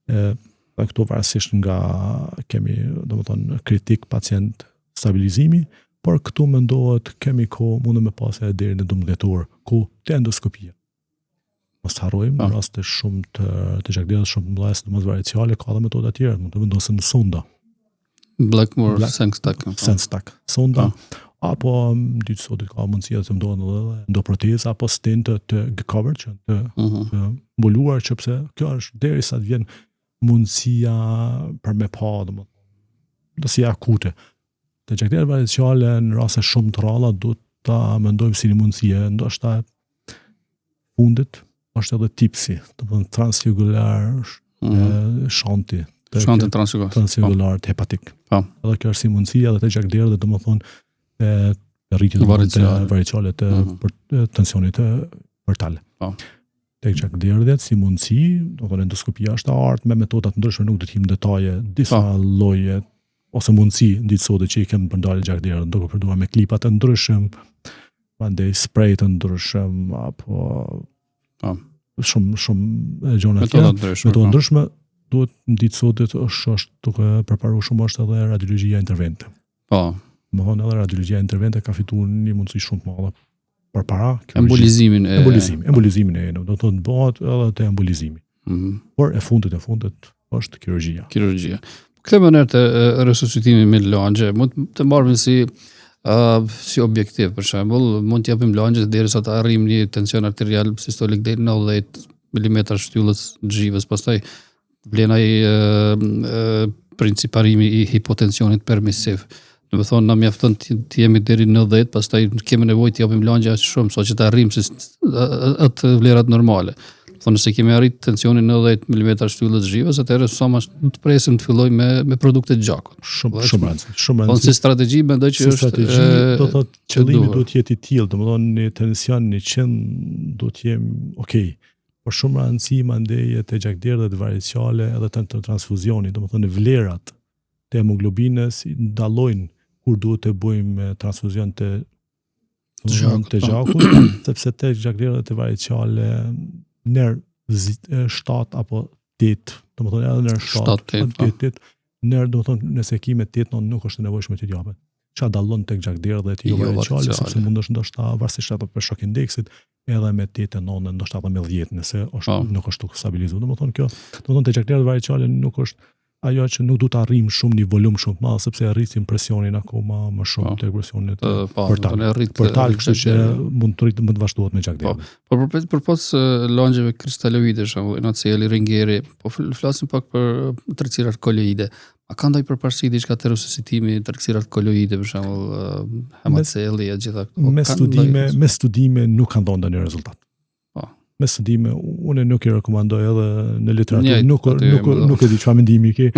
e dhe këto varësisht nga kemi, domethënë, kritik pacient stabilizimi, por këtu mendohet kemi kohë, mundë me pas edhe deri në 12 orë, ku te endoskopia. Mos të harrojmë, në raste shumë të, të gjakderdhjes shumë të mëdha, sidomos variçale, ka edhe metoda tjera, mund të vendosen në sonda. Blackmore Black, Sengstaken. Po. Sengstaken. Sonda. Po. Apo ditë sot ka mundësi të ndodhen edhe endoproteza apo stent të covered që të, uh mhm. -huh. të mbuluar që pse kjo është derisa të vjen mundësia për me pa, domethënë, si akute. Te gjakderdhjet variçale në raste shumë të rralla duhet ta mendojmë si një mundësi e ndoshta fundit është edhe TIPS-i, domethënë transjugular mm -hmm. shanti. Shanti transjugular. Transjugular po. hepatik. Po. Edhe kjo është si mundësi edhe te gjakderdhjet, domethënë e rritje të variçale të mm -hmm. për tensionit të portal. Po. Tek gjakderdhjet si mundësi, domethënë endoskopia është e artë me metoda të ndryshme, nuk do të him në detaje, disa po. lloje ose mundësi në ditë sot që i kemi për ndalje gjakderdhje, duke përdorur me klipa të ndryshëm, mandej spray të ndryshëm apo po. Shumë shumë gjëra tjera. Metoda ndryshme. Metoda po. ndryshme duhet në ditë sotit është është duke përparu shumë është edhe radiologjia intervente. Po. Domethënë edhe radiologjia intervente ka fituar një mundësi shumë të madhe përpara embolizimin e embolizimi, embolizimin e do të thotë bëhet edhe te embolizimi. Mm -hmm. Por e fundit e fundit është kirurgjia. Kirurgjia. Po kthehemi njëherë te resuscitimi me lëngje, mund të marrim si uh, si objektiv, për shembull, mund të japim lëngje derisa të arrijmë një tension arterial sistolik deri në 90 mm shtyllës xhivës, pastaj vlen ai princip parimi i hipotensionit permisiv. Domethonë, na mjafton të, të jemi deri në 90, pastaj kemi nevojë të japim lëngje aq shumë, sa që të arrijmë si atë vlerat normale. Thonë, nëse kemi arrit tensionin 90 mm shtyllës xhivës, atëherë sa më të presim të fillojmë me me produkte të gjakut. Shumë shumë rëndësi, shumë rëndësi. Si strategji mendoj që si është strategji, do thotë qëllimi duhet të jetë i tillë, domethënë një tension 100 do të jem okay. Por shumë rëndësi mandej te gjakderdhjet variciale edhe te të transfuzioni, domethënë vlerat të hemoglobinës dallojnë kur duhet të bëjmë transfuzion të gjakut, të po. gjakut, sepse te gjakderdhjet variciale nër 7 apo 8, domethënë edhe nër 7, 8, 8, 8, nër domethënë nëse ki me 8, 9 nuk është e nevojshme të japet. Çka dallon tek gjakderdhjet jo variciale, sepse mund është ndoshta varësisht edhe për shock indeksit, edhe me 8 9, ndoshta edhe me 10 nëse është po. nuk është stabilizuar. Domethënë kjo, domethënë te gjakderdhjet variciale nuk është ajo që nuk duhet të arrijmë shumë një volum shumë të madh sepse e rrisim presionin akoma më shumë po. të presionit po, portal. Rrit, portal, kështu që mund të rrit mund të vazhdohet me gjakderdhje. Po, po për përpos lëngjeve kristaloide, shembull, NaCl, ringeri, po flasim pak për tretësirat koloide. A ka ndonjë përparësi diçka te resuscitimi, tretësirat koloide, për shembull, hemacelli e gjitha këto? Me studime, me studime nuk kanë dhënë ndonjë rezultat. Po. Me studime unë nuk i rekomandoj edhe në literaturë, nuk nuk nuk e di çfarë mendimi ke.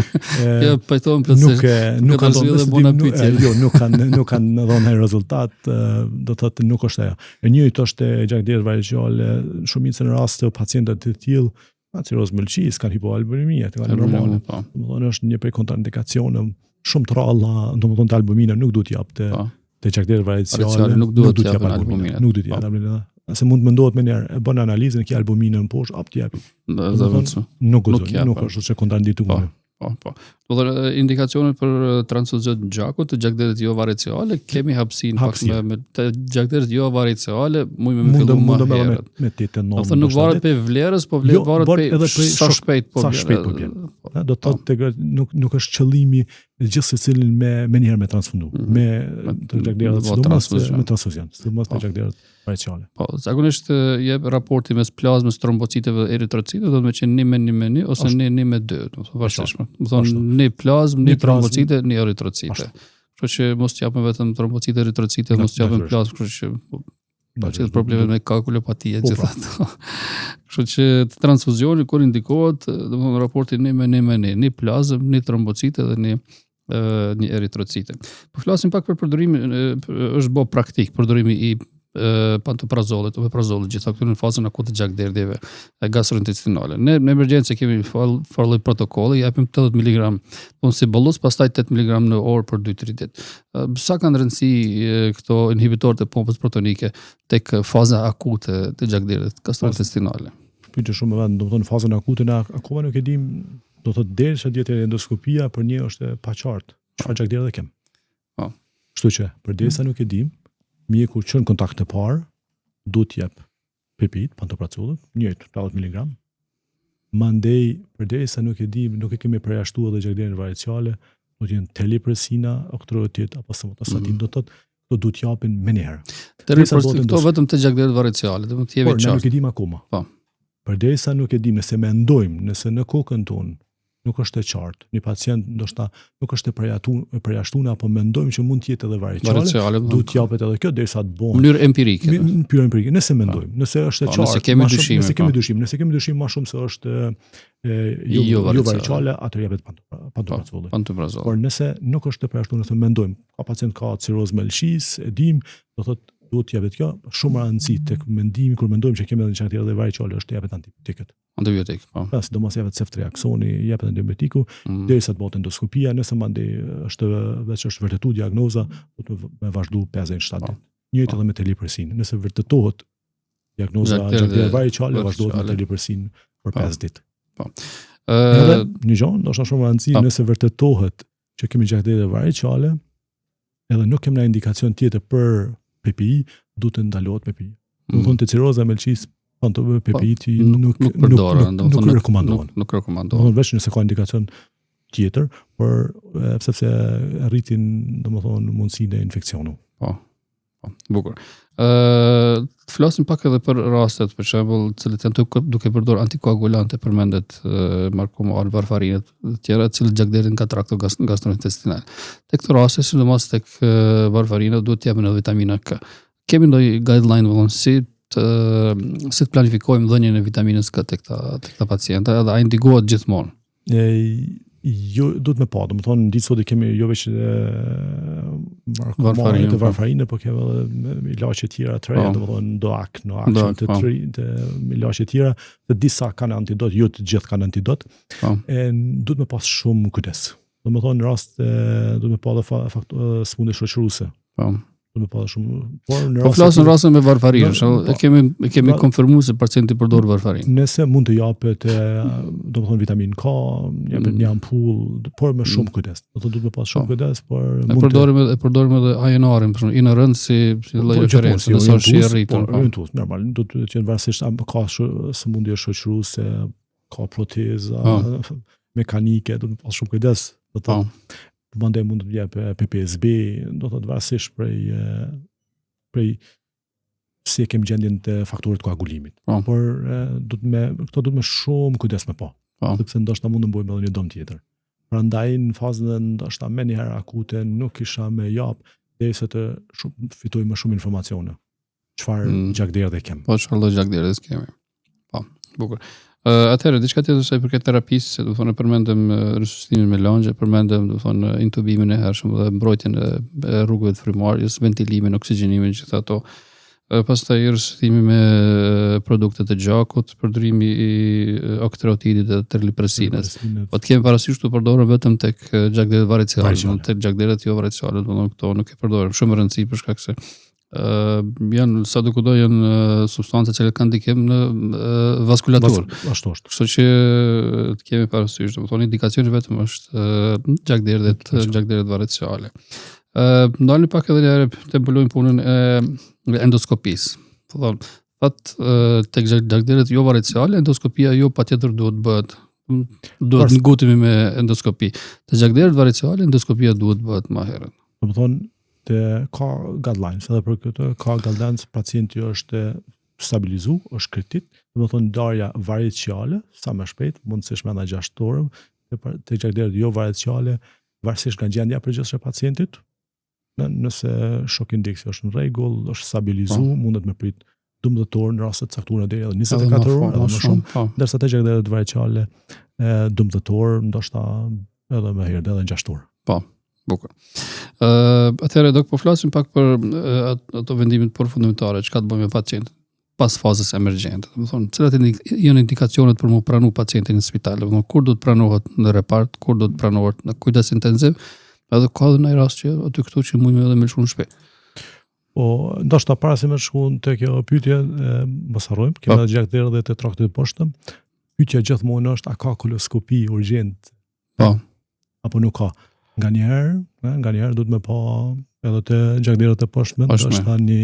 Jo, pajtohem plotësisht. Nuk e nuk kanë dhënë studime, nuk, jo, nuk kanë nuk kanë dhënë ndonjë rezultat, do të thotë nuk është ajo. E njëjtë është e gjakderdhjet variciale, shumicën e rasteve pacientët të tillë Kanë cirrozë mëlçisë, kanë hipoalbuminemi, ato kanë normale. Po. Domethënë është një prej kontraindikacioneve shumë të rralla, domethënë të albumina nuk duhet jap te po. te gjakderdhjet variciale, nuk duhet të japin albumina, nuk duhet të japin albumina. Se mund të mendohet menjëherë, e bën analizën ki albuminën poshtë, ap të japi. Domethënë nuk nuk, nuk është që kontraindikuar. Po. Po, po. Do të thotë indikacionet për transfuzion të gjakut, të gjakderdhjet jo variciale, kemi hapësinë pak me, me të gjakderdhjet jo variciale, mund me fillu më herët. Me 8 9. Do të thotë nuk varet prej vlerës, po vlerë jo, varet prej edhe prej sa shpejt po sa shpejt po bjen. Po. Do të thotë po. nuk nuk është qëllimi gjithë secilin me menjëherë me transfundu, mm. me të gjakderdhjet sidomos me transfuzion, sidomos te po. gjakderdhjet variciale. Po, zakonisht jep raporti mes plazmës, trombociteve dhe eritrociteve do të me qenë 1 me 1 me 1 ose 1 1 me 2, do të thotë varësisht. Do të thonë një plazmë, një trombocite, një eritrocite. Kështu që mos të japim vetëm trombocite, eritrocite, mos të japim plazmë, kështu që po, pa që problemet me koagulopati e po, gjitha pra. ato. Kështu që të transfuzioni kur indikohet, do të thonë raporti 1 me 1 me 1, një plazmë, një trombocite dhe një një eritrocite. Po flasim pak për përdorimin, është bë praktik përdorimi i pantoprazolit, omeprazolit, gjitha këto në fazën akute të gjakderdhjeve gastrointestinale. Ne në emergjencë kemi farë lloj protokolli, japim 80 mg unë si bolus, pastaj 8 mg në orë për 2-3 ditë. Sa kanë rëndësi këto inhibitorët e pompës protonike tek faza akute të gjakderdhjes gastrointestinale? Pyetje shumë e vend, domethënë fazën akute ne akoma nuk e dim Do thotë derisa të jetë endoskopia për ne është e paqartë. Çfarë gjakderdhje kem? Po. Kështu që përderisa nuk e dim, mjeku që në kontakt të parë duhet të jep PPI-t, pantoprazolin, njëjtë 80 mg. Mandej, përderisa nuk e dim, nuk e kemi përjashtuar edhe gjakderdhjen variciale, do të jenë terlipresina, oktreotid apo somatostatin, mm -hmm. do të thotë do duhet japin menjëherë. Terlipresina këto vetëm te gjakderdhjet variciale, do të jemi qartë. Por ne nuk e dim akoma. Po. Përderisa nuk e dim, nëse mendojmë, nëse në kokën tonë nuk është e qartë, një pacient ndoshta nuk është e përjashtu, e përjashtuar apo mendojmë që mund të jetë edhe variciale, variciale duhet të japet edhe kjo derisa të bëhet. Mënyrë empirike. Në mënyrë empirike, nëse mendojmë, nëse është e po, qartë, nëse kemi dyshime, nëse kemi po. dyshim, nëse kemi dyshim më shumë se është e, jo, jo, jo variciale, atëherë jepet pantoprazoli. Pantoprazoli. Por nëse nuk është e përjashtuar, nëse mendojmë, ka pacient ka cirrozë mëlçisë, e dim, do thotë duhet të jepet kjo, shumë rëndësi tek mendimi kur mendojmë që kemi edhe një gjakderdhje variciale është të jepet antibiotikët. Antibiotik, po. Pra, sidomos jepet ceftriaksoni, jepet antibiotiku, mm. derisa të bëhet endoskopia, nëse mandej është veç është vërtetu diagnoza, do të me vazhdu 5 deri në 7 po. ditë. Njëjtë po. edhe me terlipresin. Nëse vërtetohet. Diagnoza gjakderdhje variçale vazhdohet me terlipresin për 5 po. ditë. Po. Edhe një gjë, ndoshta shumë rëndësi, po. nëse vërtetohet që kemi gjakderdhje variçale, edhe nuk kemi ndonjë indikacion tjetër për PPI, duhet të ndalohet PPI. Mm. Domethënë te ciroza e mëlçisë, po të PPI po, nuk nuk nuk përdoren, nuk, nuk, nuk rekomandohen. Nuk, nuk rekomandohen. Domethënë veç nëse ka indikacion tjetër, por sepse rritin, domethënë mundësinë e infeksionit. Po. Po, bukur. Ë, të flasim pak edhe për rastet, për shembull, të cilët janë duke, duke përdorur antikoagulante, përmendet Marcumar, varfarinët dhe të tjera, të cilët gjakderdhin nga traktu gastrointestinal. Tek këto raste, sidomos tek varfarina, duhet të jepen edhe vitamina K. Kemi ndonjë guideline domethënë si të si të planifikojmë dhënien e vitaminës K tek këta tek këta pacientë, edhe ai ndikohet gjithmonë. E, jo, duhet me pa, domethonë, në ditë sot i kemi jo veç varfarinën, të po. varfarinën, po kemi edhe ilaçe tjera të reja, po. domethonë, DOAC, NOAC, DOAC, të po. tri, të ilaçe tjera, të disa kanë antidot, jo të gjithë kanë antidot, po. e duhet me pas shumë kujdes. Domethonë, në rast, duhet me pa dhe fakt, sëmundje shoqëruese. Po. Do me pa shumë, por në po flasim në rastin me varfarin, po, e kemi e kemi pra, konfirmuar se pacienti përdor varfarin. Nëse mund të japet, domethënë vitamin K, jepet mm. një ampull, por me shumë mm. kujdes. Do të duhet me pas shumë po. kujdes, por e mund përdorim të... e përdorim edhe INR-in, për shembull, INR-n si si lloj po, reference, nëse është i rritur. Po, orientues, normal, do të jetë varësisht a ka sëmundje shoqëruese, ka proteza po. mekanike, do të pas shumë kujdes, do të thotë. Mandej mund të jep PPSB, do të thotë varësisht prej prej si e kemi gjendjen të faktorit koagulimit. Po. Por do të me këto duhet me shumë kujdes me pa. Po. Sepse ndoshta mund të bëjmë edhe një dëm tjetër. Prandaj në fazën e ndoshta menjëherë akute nuk isha me jap derisa të shumë, fitoj më shumë informacione. Çfarë mm. gjakderdhje kemi? Po çfarë lloj gjakderdhje kemi? Po, bukur. Uh, atëherë diçka tjetër sa i përket terapisë, do thonë përmendëm resuscitimin me lëngje, përmendëm do thonë intubimin e hershëm dhe mbrojtjen e, e rrugëve të frymëmarrjes, ventilimin, oksigjenimin, gjithë ato. Uh, pastaj resuscitimi me produkte të gjakut, përdorimi i oktreotidit dhe terlipresinës. Po të kemi parasysh të përdoren vetëm tek gjakderdhjet variciale, tek gjakderdhjet jo variciale, do thonë këto nuk e përdorim. Shumë rëndësi për shkak se uh, janë sa do kudo janë uh, substanca që kanë ndikim në uh, vaskulaturë. Vas, ashtu është. Kështu që të kemi parasysh, domethënë indikacioni vetëm është uh, gjakderdhjet, gjakderdhjet variciale. Ë uh, ndalemi pak edhe një herë të mbulojmë punën e endoskopisë. Do thonë, that tek gjakderdhjet jo variciale, endoskopia jo patjetër duhet bëhet duhet të ngutemi me endoskopi. Te gjakderdhjet variciale, endoskopia duhet bëhet më herët. Domethënë, te ka guidelines edhe për këtë, ka guidelines pacienti është stabilizu, është kritik, domethënë ndarja variciale, sa më shpejt, mundësisht brenda 6 orëve, te, te gjakderdhjet jo variciale, varësisht nga gjendja e përgjithshme e pacientit, në, nëse shok indeksi është në rregull, është stabilizu, po. mundet me prit 12 orë në raste të caktuara deri edhe 24 orë, edhe më shumë, po. ndërsa te gjakderdhjet variciale 12 orë, ndoshta edhe më herët, edhe në 6 orë. Po. Bukur. Ë, uh, atëherë do po flasim pak për uh, ato vendimet përfundimtare, çka të bëjmë me pacientin pas fazës emergjente. Domethënë, cilat janë indikacionet për mu pranu pacientin në spital, domethënë kur do të pranohet në repart, kur do të pranohet në kujdes intensiv, edhe ka edhe ndonjë rast që aty këtu që mujmë edhe me lëshu në shtëpi. Po, ndoshta para se me shku te kjo pyetje, mos harrojmë, kemi po. gjakderdhje të traktit të poshtëm. Pyetja gjithmonë është a ka koloskopi urgjent? Po. Apo nuk ka. Nganjëherë, nganjëherë duhet me pa edhe te gjakderdhjet e poshtme, ndoshta një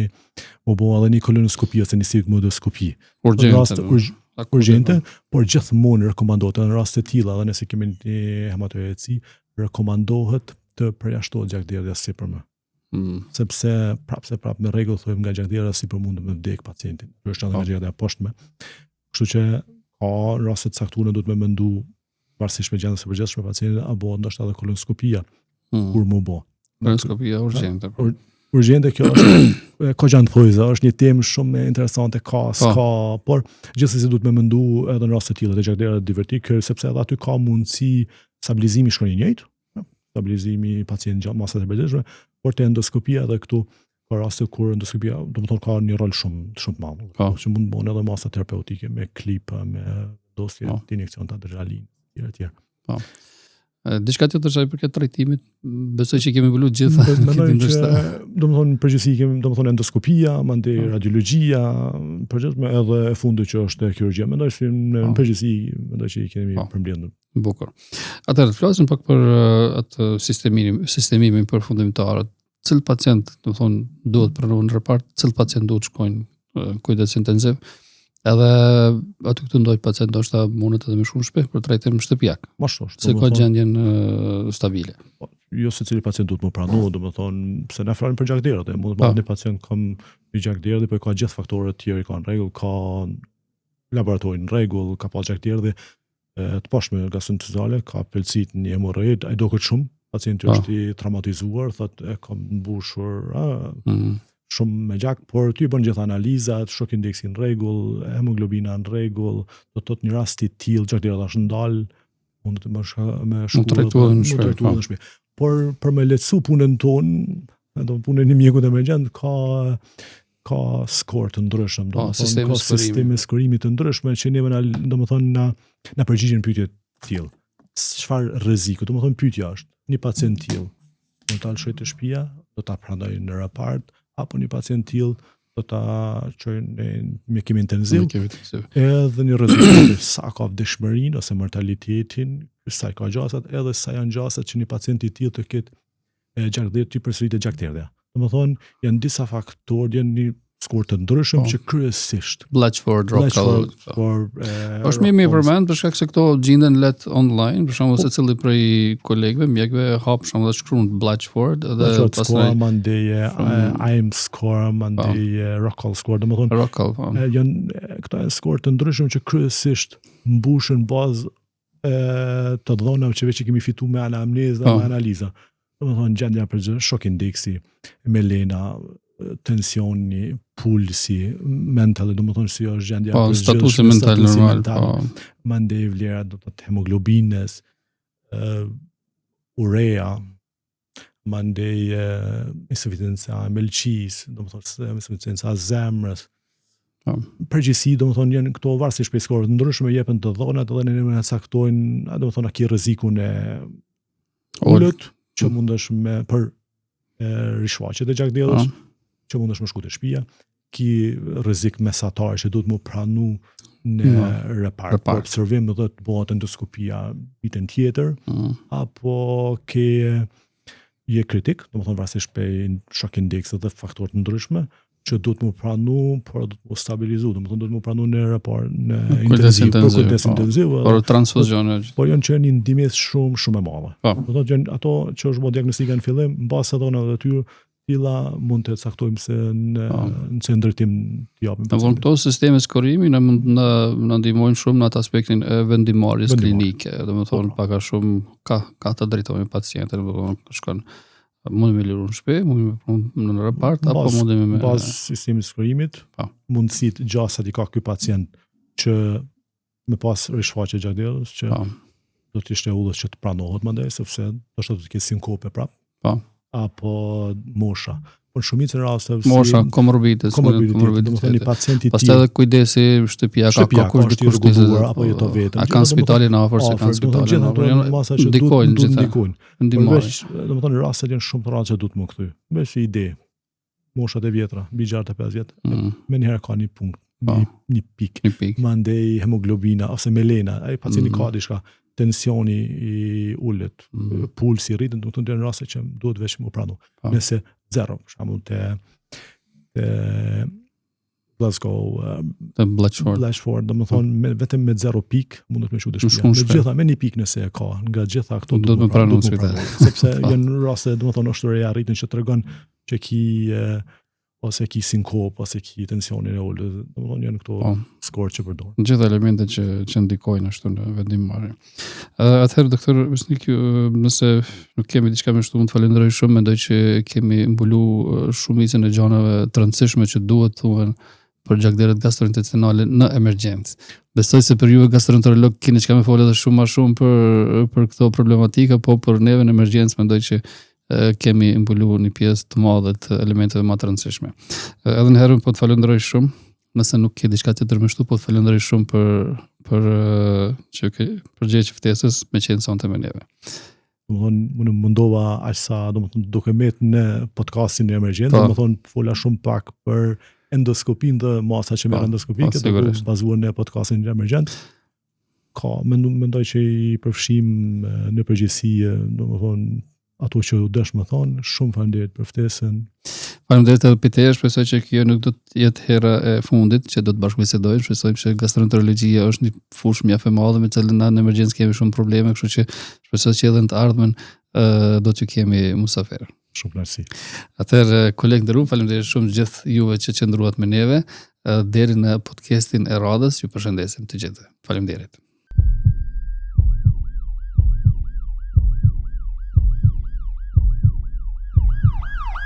u bo edhe një kolonoskopi ose një sigmoidoskopi. Urgjente. Rast, urg, urgjente, por gjithmonë rekomandohet edhe në raste të tilla, edhe nëse kemi një hematoheci, rekomandohet të përjashtohet gjakderdhja e sipërme. Mm. Sepse prapë se prapë në rregull thojmë nga gjakderdhja e sipërme mund të vdek pacientin. Kjo është edhe nga po. gjakderdhja e poshtme. Kështu që ka raste të caktuara duhet me mendu varësisht me gjendjen e përgjithshme pacientit apo ndoshta edhe kolonoskopia mm. kur mu bo. Kolonoskopia urgjente. Po. Ur, urgjente kjo është ka gjanë thojza, është një temë shumë interesante ka, po. s'ka, por gjithsesi duhet me mendu edhe në raste të tilla të gjakderdhjes divertikël, sepse edhe aty ka mundësi stabilizimi shkon i njëjtë, stabilizimi i pacientit gjatë masat e përgjithshme, por te endoskopia edhe këtu ka raste kur endoskopia, domethënë ka një rol shumë shumë të madh, po. që mund të bëhen edhe masa terapeutike me klipa, me dosje po. të injeksion të adrenalinës, etj etj. Po. Diçka tjetër sa i përket trajtimit, besoj që kemi mbulu gjitha. Mendoj që domethënë në përgjithësi kemi domethënë endoskopia, mandej po. radiologjia, përgjithësisht edhe e fundit që është kirurgjia. Mendoj se në po. përgjithësi mendoj që i kemi po. përmbledhur. Bukur. Atëherë të flasim pak për atë sistemimin, sistemimin përfundimtar. Cilët pacient, domethënë, duhet pranuar në repart, cilët pacient duhet shkojnë në kujdes intensiv. Edhe aty këtu ndonjë pacient ndoshta mundet edhe me shku në shtëpi për trajtim shtëpiak. Ma shumë, se ka gjendjen stabile. Po, jo secili pacient duhet me pranu, domethënë, se na flasim për gjakderdhje, mund të po. një pacient ka një gjakderdhje, po ka gjithë faktorët tjerë i ka në rregull, ka laboratorin në rregull, ka pas gjakderdhje, të poshtme gastrointestinale, ka pëlcit një hemorroid, ai doket shumë, pacienti po. është i traumatizuar, thot e kam mbushur, a, mm. shumë me gjak, por ti bën gjithë analizat, shock indeksi në rregull, hemoglobina në rregull, do të thotë një rast i tillë gjakderdhja është ndal, mund të më shka, me shku, trajtuar në shtëpi. Po. Në shtëpi. Por për me lehtësu punën tonë, do punën e mjekut emergjent ka ka skor të ndryshëm, do po, të thonë ka sisteme skorimi të ndryshme që neve na domethënë na na përgjigjen pyetje të tillë. Çfarë rreziku? Domethënë pyetja është, një pacient tillë mund ta lëshoj te shtëpia, do ta pranoj në repart apo një pacient tillë do ta çoj në mjekim intensiv. Mjekim intensiv. Edhe një rrezik sa ka vdekshmërinë ose mortalitetin, sa ka gjasat, edhe sa janë gjasat që një pacient i tillë të ketë e gjakderdhje t'i përsëritet gjakderdhja. Domethënë, janë disa faktorë, janë një skor të ndryshëm po. që kryesisht Blatchford, Rockall, po. por është mirë me përmend për shkak se këto gjinden lehtë online, për shembull po. secili prej kolegëve, mjekëve hap për shembull dhe shkruan Blatchford dhe Blatchford score, mandej AIMS score, mandej po. Rockall score, domethënë Rockall, po. Janë këto janë skor të ndryshëm që kryesisht mbushen bazë e, të dhënave që veç i kemi fitu me anamnezë dhe po. me analiza. Domethënë, gjendja përgjithshme, shock indeksi, melena, tensioni, pulsi, mentali, domethënë si është gjendja po, përgjithshme, statusi mental normal, mental, po. Mandej vlera do të thotë hemoglobinës, uh, urea, mandej insuficienca e mëlçisë, domethënë insuficienca e zemrës. Po. Përgjithësi, domethënë janë këto varësisht prej skorëve të ndryshme jepen të dhënat edhe ne na caktojnë, a domethënë a ki rrezikun e ulët që mm. mundesh me për e, rishfaqje të gjakderdhjes, po. që mundesh me shku te shtëpia, ki rrezik mesatar që duhet mu pranu në no, repart, repart. për observim dhe të bëhet endoskopia ditën tjetër, mm. apo ke je kritik, domethënë varësisht prej shock indeksit dhe faktorë të ndryshme, që duhet mu pranu, por duhet mu stabilizu, domethënë duhet mu pranu në repart, në intensiv, për kujdes po. intensiv. Por transfuzione. Po janë që një ndihmesë shumë, shumë e madhe. Po. Domethënë janë ato që është bo diagnostika në fillim, në bazë të dhënave të tyre, tilla mund të caktojmë se në po. në cilin drejtim të japim. Domethënë këto sisteme skorimi na mund na na ndihmojnë shumë në atë aspektin e vendimmarrjes klinike, domethënë po. pak a shumë ka ka të drejtojmë pacientin, domethënë shkon mundemi me liru në shtëpi, mundemi me pranu në repart apo mundemi me bazë sistemit skorimit, po. mundësit gjasat i ka ky pacient që me pas rishfaqje gjakderdhjes që po. do të ishte udhës që të pranohet mandej sepse do të të ketë sinkope prap. Po. Apo mosha. Po në shumicën e rasteve si mosha komorbiditet, komorbiditet, domethënë një pacient i tillë. Pastaj edhe kujdesi shtëpiak, ka ka kush dikush të rregulluar apo jeton vetëm. A kanë spitalin afër, s'e kanë spitalin gjithë ato janë masa që ndikojnë gjithë. Ndikojnë. Ndihmojnë. Domethënë rastet janë shumë të rrallë që duhet me kthy. Me si ide. Moshat e vjetra, mbi 65 vjet, mm. menjëherë ka një punkt, po. një, një pikë. Një pikë. Mandej hemoglobina ose melena, ai pacienti mm. ka diçka, tensioni i ulët, mm. pulsi rritet, domethënë janë raste që duhet veç me pranu. Po. Nëse zero, për shembull te te Glasgow, te Blatchford. Blatchford, domethënë me, vetëm me 0 pikë mundet me shku te shtëpia. Me gjitha me një pikë nëse e ka, nga gjitha këto do të pranu në spital. Sepse po. janë raste, domethënë është urea rritën që tregon që ki e, ose ki sinkop, ose ki tensionin e ulët, domethënë janë këto po. skor që përdoren. Gjithë elementet që që ndikojnë ashtu në vendimmarrje. Atëherë doktor Besnik, nëse nuk kemi diçka më shumë, të falenderoj shumë, mendoj që kemi mbulu shumicën e gjanave të rëndësishme që duhet thuhen për gjakderdhjet gastrointestinale në emergjencë. Besoj se për juve gastroenterolog keni çka me folë edhe shumë më shumë për për këto problematika, po për neve në emergjencë mendoj që kemi mbulu një pjesë të madhe të elementeve më të rëndësishme. Edhe një herë po të falenderoj shumë. Nëse nuk ke diçka tjetër me shtu, po të falenderoj shumë për për që ke përgjigj ftesës me qenë sonte me neve. Domethënë, unë mundova aq sa, domethënë, duke met në podcastin e emergjent, po. domethënë, fola shumë pak për endoskopin dhe masa që merr po, endoskopike, po, duke bazuar në podcastin e emergjent. Ka, mendoj, mendoj që i përfshim në përgjithësi, domethënë, ato që u desh me thonë, shumë faleminderit për ftesën. Faleminderit edhe prej teje, shpresoj që kjo nuk do të jetë hera e fundit që do të bashkëbisedojmë, shpresojmë që gastroenterologjia është një fushë mjaft e madhe me të cilën na në emergjencë kemi shumë probleme, kështu që shpresoj që edhe në të ardhmen do t'ju kemi musafir. Shumë kënaqësi. Atëherë kolegë nderuar, faleminderit shumë gjithë juve që qëndruat me neve deri në podcastin e radhës, ju përshëndesim të gjithëve. Faleminderit.